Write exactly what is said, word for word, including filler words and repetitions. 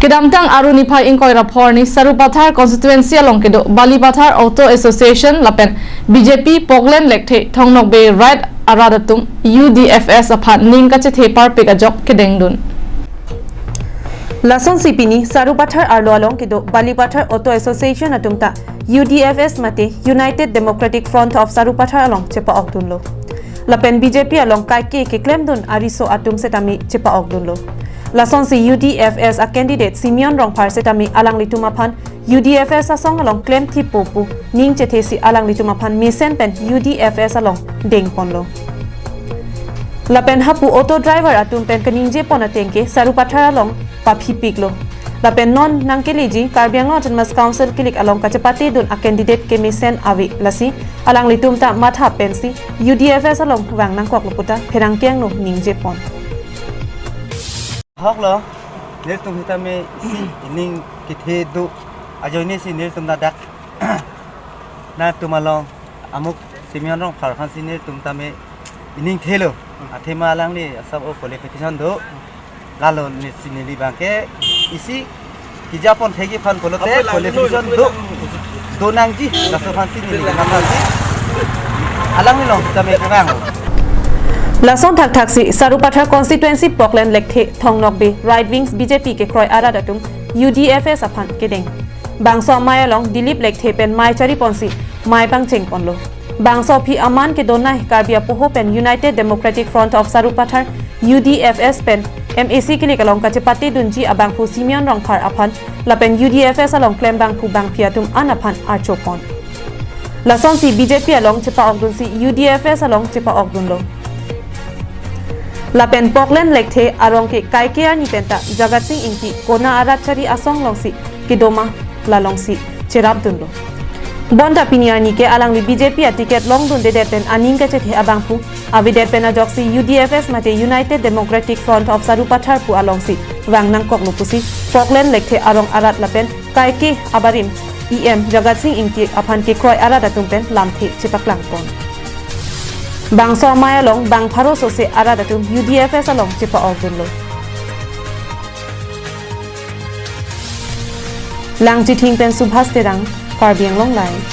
Kedamtang Aru niphai ingkoi ra pho arni Sarupathar constituency along kedo Balipathar Auto Association lapen B J P Poklen Lekthe Thong Nokbe Right arat atum U D F S aphan ning kachethe parpik ajok kedengdun. Lasonsi pini Sarupathar arlo along kedo Balipathar Auto Association atum ta U D F S mate United Democratic Front of Sarupathar along chepa-okdunlo. Lapen B J P along kaike keklemdun ariso atum setame chepa-okdunlo. Lasonsi U D F S a candidate Simeon Rongphar setame alanglitum aphan U D F S asong along klemthipo pu ning chethesi alanglitum aphan mesen pen U D F S along dengponlo. Lapen hapu auto driver atum pen keningjepon ateng ke Sarupathar along paphipiklo. Lapen non nangkeleji Karbi Anglong Autonomous Council kilik along kachepatedun a candidate kemesen ave, lasi alanglitum ta matha pensi U D F S along vang nangkoklo puta pherangke angno ningjepon. Hoklo, nelitum sitame isi ining kethe do ajoine si nelitum ladak nangtum along amuk Simeon Rongphar aphansi nelitum tame ining thelo. Athema alangli asap o qualification do. Lalo nesi neli abangke isi kejapon thegi aphan pulote qualification do, do nangji, laso aphansi neli kena aphansi alangli along tame kevang. Lason thakthaksi Sarupathar constituency Poklen Lekthe Thong Nokbe Right Wings B J P kekroi arat atum U D F S aphan kedeng. Bangso amei along Dilip Lekthe pen mei chariponsi mei pangchengponlo. Bangso aphi aman kedonai Karbi apoho pen United Democratic Front of Sarupathar U D F S pen M A C kilik along kachepatedunji abangphu Simeon Rongphar aphan lapen U D F S along klem bangphu bangphi atum an aphan archopon. Lasonsi B J P along chepa-okdunsi U D F S along chepa-okdunlo. Lapen Poklen Lekthe arong ke kaike arni penta Jagat Sing Ingti kona arat chari asong alongsi kedoma lalongsi cherapdunlo. Bonta pini arni ke alangli B J P a ticket longdundedet pen aning kachethe abangphu avedet pen ajoksi U D F S mate United Democratic Front of Sarupathar pu alongsi vang nangkoklo pusi Poklen Lekthe arong arat lapen kaike abarim E M Jagat Sing Ingti aphan kekroi arat atum pen lamthe chepaklangpon. Bangso amei along bang pharo sose arat atum U D F S along chepa-okdunlo. Langchithing pen Subhas Terang, Karbi Anglong Live.